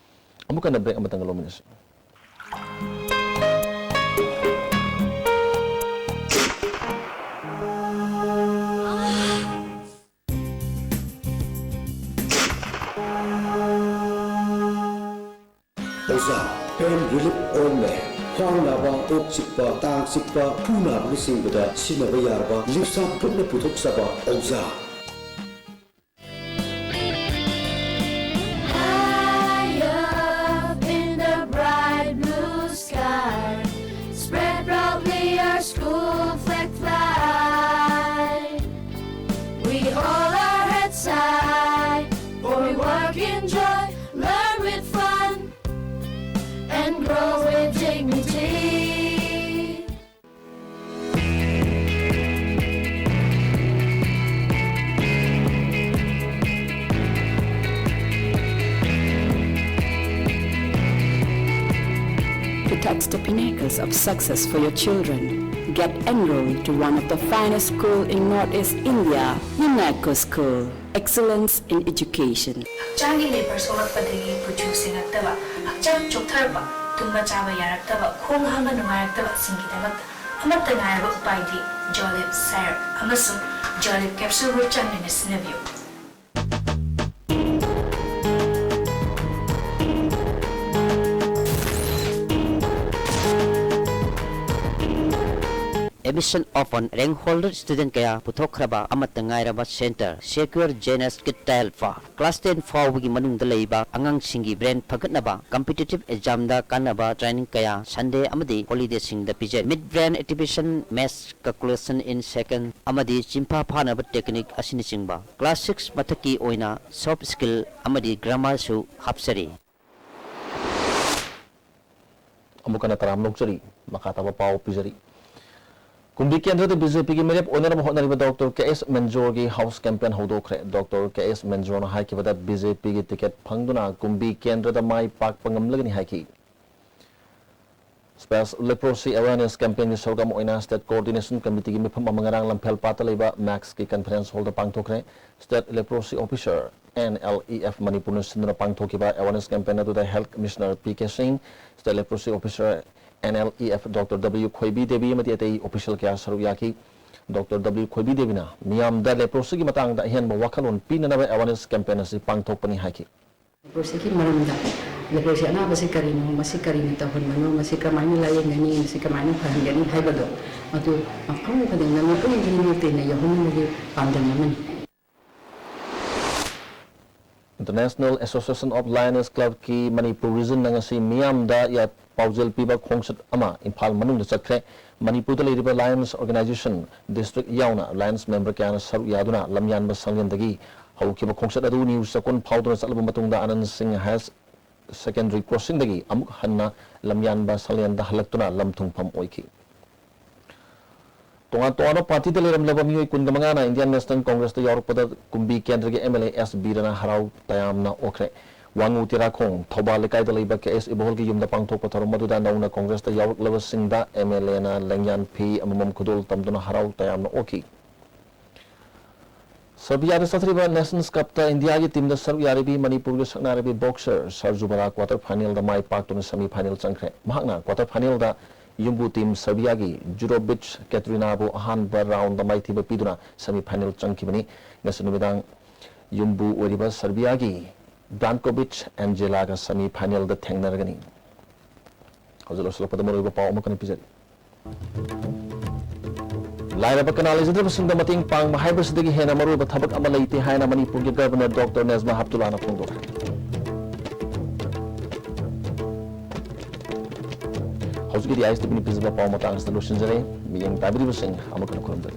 ꯑꯃꯨꯛ ꯍꯟꯅ ꯕ꯭ꯔꯦꯛ ꯑꯃꯇꯪꯒ ꯂꯧꯃꯤꯟꯅꯁꯤ꯫ ꯑꯣꯖꯥ, pain relief ointment, ꯈ꯭ꯋꯥꯡ ꯅꯥꯕ, ꯀꯣꯛ ꯆꯤꯛꯄ, ꯇꯥꯡ ꯆꯤꯛꯄ, ꯈꯨ ꯅꯥꯕꯅꯆꯤꯡꯕꯗ ꯁꯤꯖꯤꯟꯅꯕ ꯌꯥꯔꯕ ꯂꯤꯞꯁꯥ ꯒ꯭ꯔꯨꯞꯅ ꯄꯨꯊꯣꯛꯆꯕ ꯑꯣꯖꯥ꯫ High up in the bright blue sky, spread proudly our school flag fly. We hold our heads high, for we work in joy, learn with fun, and grow with dignity. Protects the pinnacles of success for your children. Get enrolled to one of the finest school in Northeast India, UNECO School. Excellence in Education. ꯍꯛꯆꯥꯡꯒꯤ labour ꯁꯣꯛꯂꯛꯄꯗꯒꯤ ꯀꯨꯆꯨ ꯁꯦꯡꯉꯛꯇꯕ, ꯍꯛꯆꯥꯡ ꯆꯣꯛꯊꯔꯛꯄ, ꯇꯨꯝꯕ ꯆꯥꯕ ꯌꯥꯔꯛꯇꯕ, ꯈꯣꯡ ꯍꯥꯝꯕ ꯅꯨꯡꯉꯥꯏꯔꯛꯇꯕꯁꯤꯡꯒꯤꯗꯃꯛꯇ ꯑꯃꯠꯇ ꯉꯥꯏꯔꯕ ꯎꯄꯥꯏꯗꯤ ꯖꯣꯂꯤꯞ ꯁꯥꯏꯔꯞ ꯑꯃꯁꯨꯡ ꯖꯣꯂꯤꯞ ꯀꯦꯞꯁꯨꯜꯕꯨ ꯆꯥꯡ ꯅꯥꯏꯅ ꯁꯤꯖꯤꯟꯅꯕꯤꯌꯨ꯫ M Mission of an rank holder student ꯀꯌꯥ ꯄꯨꯊꯣꯛꯈ꯭ꯔꯕ ꯑꯃꯠꯇ ꯉꯥꯏꯔꯕ center Secure J N S Kid Tile for class ten ꯐꯥꯎꯕꯒꯤ ꯃꯅꯨꯡꯗ ꯂꯩꯕ ꯑꯉꯥꯡꯁꯤꯡꯒꯤ brain ꯐꯒꯠꯅꯕ competitive examꯗ ꯀꯥꯟꯅꯕ training ꯀꯌꯥ Sunday ꯑꯃꯗꯤ holidayꯁꯤꯡꯗ ꯄꯤꯖꯔꯤ꯫ Mid brain activation, maths calculation in second ꯑꯃꯗꯤ ꯆꯤꯟꯐꯥ ꯐꯥꯅꯕ technique ꯑꯁꯤꯅꯆꯤꯡꯕ class six ꯃꯊꯛꯀꯤ ꯑꯣꯏꯅ soft skill ꯑꯃꯗꯤ grammarꯁꯨ ꯍꯥꯞꯆꯔꯤ꯫ ꯑꯃꯨꯛ ꯍꯟꯅ ꯇꯔꯥꯝ ꯑꯣꯛꯆꯔꯤ꯫ ꯃꯈꯥ ꯇꯥꯕ ꯄꯥꯎ ꯄꯤꯖꯔꯤ꯫ ꯀꯨꯝꯕꯤ ꯀꯦꯟꯗ꯭ꯔꯗ BJPꯒꯤ ꯃꯤꯔꯦꯞ ꯑꯣꯏꯅꯅꯕ ꯍꯣꯠꯅꯔꯤꯕ Doctor K S ꯃꯦꯟꯖꯣꯔꯒꯤ house campaign ꯍꯧꯗꯣꯛꯈ꯭ꯔꯦ꯫ Doctor K S ꯃꯦꯟꯖꯣꯔꯅ ꯍꯥꯏꯈꯤꯕꯗ BJPꯒꯤ ticket ꯐꯪꯗꯨꯅ ꯀꯨꯝꯕꯤ ꯀꯦꯟꯗ꯭ꯔꯗ ꯃꯥꯏ ꯄꯥꯛꯄ ꯉꯝꯂꯒꯅꯤ ꯍꯥꯏꯈꯤ꯫ Space Leprosy Awareness Campaignꯒꯤ ꯁꯔꯨꯛ ꯑꯃ ꯑꯣꯏꯅ State Coordination Committeeꯒꯤ ꯃꯤꯐꯝ ꯑꯃ ꯉꯔꯥꯡ ꯂꯝꯐꯦꯜ ꯄꯥꯠꯇ ꯂꯩꯕ MACSꯀꯤ conference hallꯗ ꯄꯥꯡꯊꯣꯛꯈ꯭ꯔꯦ꯫ State Leprosy Officer, NLEF, ꯃꯅꯤꯄꯨꯔꯅ ꯁꯤꯟꯗꯨꯅ ꯄꯥꯡꯊꯣꯛꯈꯤꯕ awareness campaign ꯑꯗꯨꯗ Health Commissioner ꯄꯤ ꯀꯦ ꯁꯤꯡ, State Leprosy Officer, NLEF, Doctor W ꯈꯣꯏꯕꯤ Devi ꯑꯃꯗꯤ ꯑꯇꯩ official ꯀꯌꯥ ꯁꯔꯨꯛ ꯌꯥꯈꯤ꯫ Doctor W ꯈꯣꯏꯕꯤ ꯗꯦꯕꯤꯅ ꯃꯤꯌꯥꯝꯗ leprosyꯒꯤ ꯃꯇꯥꯡꯗ ꯑꯍꯦꯟꯕ ꯋꯥꯈꯜꯂꯣꯟ ꯄꯤꯅꯅꯕ awareness campaign ꯑꯁꯤ ꯄꯥꯡꯊꯣꯛꯄꯅꯤ ꯍꯥꯏꯈꯤ꯫ Leprosyꯒꯤ ꯃꯔꯝꯗ, leprosyꯒꯤ ꯑꯅꯥꯕꯁꯤ ꯀꯔꯤꯅꯣ, ꯃꯁꯤ ꯀꯔꯤꯅ ꯇꯧꯍꯟꯕꯅꯣ, ꯃꯁꯤ ꯀꯃꯥꯏꯅ ꯂꯥꯌꯦꯡꯒꯅꯤ, ꯃꯁꯤ ꯀꯃꯥꯏꯅ ꯐꯍꯟꯒꯅꯤ ꯍꯥꯏꯕꯗꯣ, ꯃꯗꯨ ꯃꯐꯝ ꯈꯨꯗꯤꯡꯗ, ꯃꯤꯄꯨꯝ ꯈꯨꯗꯤꯡꯃꯛꯇ ꯌꯧꯍꯟꯅꯕꯒꯤ ꯄꯥꯟꯗꯝ ꯑꯃꯅꯤ꯫ International Association of Lions Clubꯀꯤ Manipur Regionꯅ ꯉꯁꯤ ꯃꯤꯌꯥꯝꯗ ꯌꯥ-, ꯄꯥꯎꯖꯦꯜ ꯄꯤꯕ ꯈꯣꯡꯆꯠ ꯑꯃ ꯏꯝꯐꯥꯜ ꯃꯅꯨꯡꯗ ꯆꯠꯈ꯭ꯔꯦ꯫ ꯃꯅꯤꯄꯨꯔꯗ ꯂꯩꯔꯤꯕ Lions Organization district ꯌꯥꯎꯅ Lions member ꯀꯌꯥꯅ ꯁꯔꯨꯛ ꯌꯥꯗꯨꯅ ꯂꯝꯌꯥꯟꯕ ꯁꯪꯂꯦꯟꯗꯒꯤ ꯍꯧꯈꯤꯕ ꯈꯣꯡꯆꯠ ꯑꯗꯨ ꯅꯤꯎ ꯆꯥꯛꯀꯣꯟ ꯐꯥꯎꯗꯨꯅ ꯆꯠꯂꯕ ꯃꯇꯨꯡꯗ ꯑꯅꯟ ꯁꯤꯡ Higher Secondary Crossingꯗꯒꯤ ꯑꯃꯨꯛ ꯍꯟꯅ ꯂꯝꯌꯥꯟꯕ ꯁꯪꯂꯦꯟꯗ ꯍꯜꯂꯛꯇꯨꯅ ꯂꯝ ꯊꯨꯡꯐꯝ ꯑꯣꯏꯈꯤ꯫ ꯇꯣꯉꯥꯟ ꯇꯣꯉꯥꯟꯕ partyꯗ ꯂꯩꯔꯝꯂꯕ ꯃꯤꯑꯣꯏ ꯀꯨꯟꯒ ꯃꯉꯥꯅ Indian National Congressꯇ ꯌꯥꯎꯔꯛꯄꯗ ꯀꯨꯝꯕꯤ ꯀꯦꯟꯗ꯭ꯔꯒꯤ MLA ꯑꯦꯁ ꯕꯤꯔꯅ ꯍꯔꯥꯎ ꯇꯌꯥꯝꯅ ꯑꯣꯛꯈ꯭ꯔꯦ꯫ ꯋꯥꯉꯨ ꯇꯦꯔꯥꯈꯣꯡ ꯊꯧꯕꯥꯜ ꯂꯩꯀꯥꯏꯗ ꯂꯩꯕ ꯀꯦ ꯑꯦꯁ ꯏꯕꯣꯍꯜꯒꯤ ꯌꯨꯝꯗ ꯄꯥꯡꯊꯣꯛꯄ ꯊꯧꯔꯝ ꯑꯗꯨꯗ ꯅꯧꯅ Congressꯇ ꯌꯥꯎꯔꯛꯂꯕꯁꯤꯡꯗ MLAꯅ ꯂꯦꯡꯌꯥꯟ ꯐꯤ ꯑꯃꯃꯝ ꯈꯨꯗꯣꯜ ꯇꯝꯗꯨꯅ ꯍꯔꯥꯎ ꯇꯌꯥꯝꯅ ꯑꯣꯛꯈꯤ꯫ Serbiaꯗ ꯆꯠꯊꯔꯤꯕ Nations Cupꯇ Indiaꯒꯤ teamꯗ ꯁꯔꯨꯛ ꯌꯥꯔꯤꯕꯤ ꯃꯅꯤꯄꯨꯔꯒꯤ ꯁꯛꯅꯥꯏꯔꯕꯤ boxer ꯁꯔꯖꯨꯕꯂꯥ quarter finalꯗ ꯃꯥꯏ ꯄꯥꯛꯇꯨꯅ semi final ꯆꯪꯈ꯭ꯔꯦ꯫ ꯃꯍꯥꯛꯅ quarter finalꯗ ꯌꯨꯝꯕꯨ team Serbiaꯒꯤ ꯖꯨꯔꯣꯕꯤꯆ ꯀꯦꯇ꯭ꯔꯤꯅꯥꯕꯨ ꯑꯍꯥꯟꯕ roundꯗ ꯃꯥꯏꯊꯤꯕ ꯄꯤꯗꯨꯅ semi final ꯆꯪꯈꯤꯕꯅꯤ꯫ ꯉꯁꯤ ꯅꯨꯃꯤꯗꯥꯡ ꯌꯨꯝꯕꯨ ꯑꯣꯏꯔꯤꯕ Serbiaꯒꯤ ꯕ꯭ꯔꯥꯟꯀꯣꯕꯤꯆ ꯑꯦꯟꯖꯦꯂꯥꯒ semi finalꯗ ꯊꯦꯡꯅꯔꯒꯅꯤ꯫ ꯍꯧꯖꯤꯛ ꯂꯣꯏꯁꯤꯜꯂꯛꯄꯗ ꯃꯔꯨꯑꯣꯏꯕ ꯄꯥꯎ ꯑꯃꯨꯛ ꯍꯟꯅ ꯄꯤꯖꯔꯤ꯫ ꯂꯥꯏꯔꯕ ꯀꯅꯥ ꯂꯩꯖꯗ꯭ꯔꯕꯁꯤꯡꯗ ꯃꯇꯦꯡ ꯄꯥꯡꯕ ꯍꯥꯏꯕꯁꯤꯗꯒꯤ ꯍꯦꯟꯅ ꯃꯔꯨꯑꯣꯏꯕ ꯊꯕꯛ ꯑꯃ ꯂꯩꯇꯦ ꯍꯥꯏꯅ ꯃꯅꯤꯄꯨꯔꯒꯤ ꯒꯕꯔꯅꯔ ꯗꯣꯛꯇꯔ ꯅꯦꯖꯃꯥ ꯍꯦꯞꯇꯨꯂꯥꯅ ꯐꯣꯡꯗꯣꯛꯈ꯭ꯔꯦ꯫ ꯍꯧꯖꯤꯛꯀꯤꯗꯤ ꯑꯥꯏ ꯑꯦꯁ ꯇꯤ ꯚꯤꯅ ꯄꯤꯖꯕ ꯄꯥꯎ ꯃꯇꯥꯡ ꯑꯁꯤꯗ ꯂꯣꯏꯁꯤꯟꯖꯔꯦ꯫ ꯃꯤꯠꯌꯦꯡ ꯇꯥꯕꯤꯔꯤꯕꯁꯤꯡ ꯑꯃꯨꯛ ꯍꯟꯅ ꯈꯨꯔꯨꯝꯖꯔꯤ꯫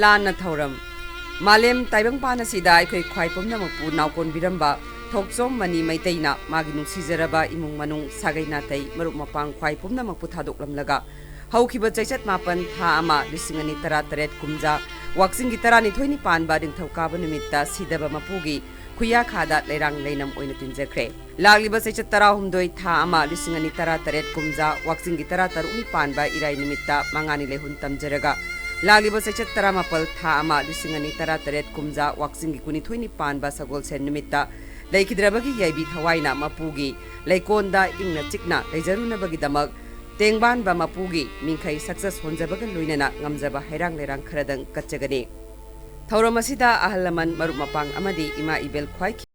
ꯂꯥꯟꯅ ꯊꯧꯔꯝ꯫ ꯃꯥꯂꯦꯝ ꯇꯥꯏꯕꯪꯄꯥꯟ ꯑꯁꯤꯗ ꯑꯩꯈꯣꯏ ꯈ꯭ꯋꯥꯏ ꯄꯨꯝꯅꯃꯛꯄꯨ ꯅꯥꯎꯀꯣꯟꯕꯤꯔꯝꯕ ꯊꯣꯛꯆꯣꯝ ꯃꯅꯤ ꯃꯩꯇꯩꯅ ꯃꯥꯒꯤ ꯅꯨꯡꯁꯤꯖꯔꯕ ꯏꯃꯨꯡ ꯃꯅꯨꯡ, ꯁꯥꯒꯩ ꯅꯥꯇꯩ, ꯃꯔꯨꯞ ꯃꯄꯥꯡ ꯈ꯭ꯋꯥꯏ ꯄꯨꯝꯅꯃꯛꯄꯨ ꯊꯥꯗꯣꯛꯂꯝꯂꯒ, ꯍꯧꯈꯤꯕ ꯆꯩꯆꯠ ꯃꯥꯄꯟ, ꯊꯥ ꯑꯃ, ꯂꯤꯁꯤꯡ ꯑꯅꯤ ꯇꯔꯥꯇꯔꯦꯠ ꯀꯨꯝꯖꯥ, ꯋꯥꯛꯆꯤꯡꯒꯤ ꯇꯔꯥꯅꯤꯊꯣꯏꯅꯤ ꯄꯥꯟꯕ ꯅꯤꯡꯊꯧꯀꯥꯕ ꯅꯨꯃꯤꯠꯇ ꯁꯤꯗꯕ ꯃꯄꯨꯒꯤ ꯈꯨꯌꯥꯈꯥꯗ ꯂꯩꯔꯥꯡ ꯂꯩꯅꯝ ꯑꯣꯏꯅ ꯇꯤꯟꯖꯈ꯭ꯔꯦ꯫ ꯂꯥꯛꯂꯤꯕ ꯆꯩꯆꯠ ꯇꯔꯥꯍꯨꯝꯗꯣꯏ, ꯊꯥ ꯑꯃ, ꯂꯤꯁꯤꯡ ꯑꯅꯤ ꯇꯔꯥꯇꯔꯦꯠ ꯀꯨꯝꯖꯥ, ꯋꯥꯛꯆꯤꯡꯒꯤ ꯇꯔꯥꯇꯔꯨꯛꯅꯤ ꯄꯥꯟꯕ ꯏꯔꯥꯏ ꯅꯨꯃꯤꯠꯇ ꯃꯉꯥꯅꯤ ꯂꯩꯍꯨꯟ ꯇꯝꯖꯔꯒ, ꯂꯥꯛꯂꯤꯕ ꯆꯩꯆꯠ ꯇꯔꯥꯃꯥꯄꯜ, ꯊꯥ ꯑꯃ, ꯂꯤꯁꯤꯡ ꯑꯅꯤ ꯇꯔꯥꯇꯔꯦꯠ ꯀꯨꯝꯖꯥ, ꯋꯥꯛꯆꯤꯡꯒꯤ ꯀꯨꯟꯅꯤꯊꯣꯏꯅꯤ ꯄꯥꯟꯕ ꯁꯒꯣꯜꯁꯦꯟ ꯅꯨꯃꯤꯠꯇ ꯂꯩꯈꯤꯗ꯭ꯔꯕꯒꯤ ꯌꯥꯏꯕꯤ ꯊꯋꯥꯏꯅ ꯃꯄꯨꯒꯤ ꯂꯩꯀꯣꯟꯗ ꯏꯪꯅ ꯆꯤꯛꯅ ꯂꯩꯖꯔꯨꯅꯕꯒꯤꯗꯃꯛ ꯇꯦꯡꯕꯥꯟꯕ ꯃꯄꯨꯒꯤ ꯃꯤꯡꯈꯩ ꯁꯛꯆ ꯁꯣꯟꯖꯕꯒ ꯂꯣꯏꯅꯅ ꯉꯝꯖꯕ ꯍꯩꯔꯥꯡ ꯂꯩꯔꯥꯡ ꯈꯔꯗꯪ ꯀꯠꯆꯒꯅꯤ꯫ ꯊꯧꯔꯝ ꯑꯁꯤꯗ ꯑꯍꯜ ꯂꯃꯟ, ꯃꯔꯨꯞ ꯃꯄꯥꯡ ꯑꯃꯗꯤ ꯏꯃꯥ ꯏꯕꯦꯜ ꯈ꯭ꯋꯥꯏ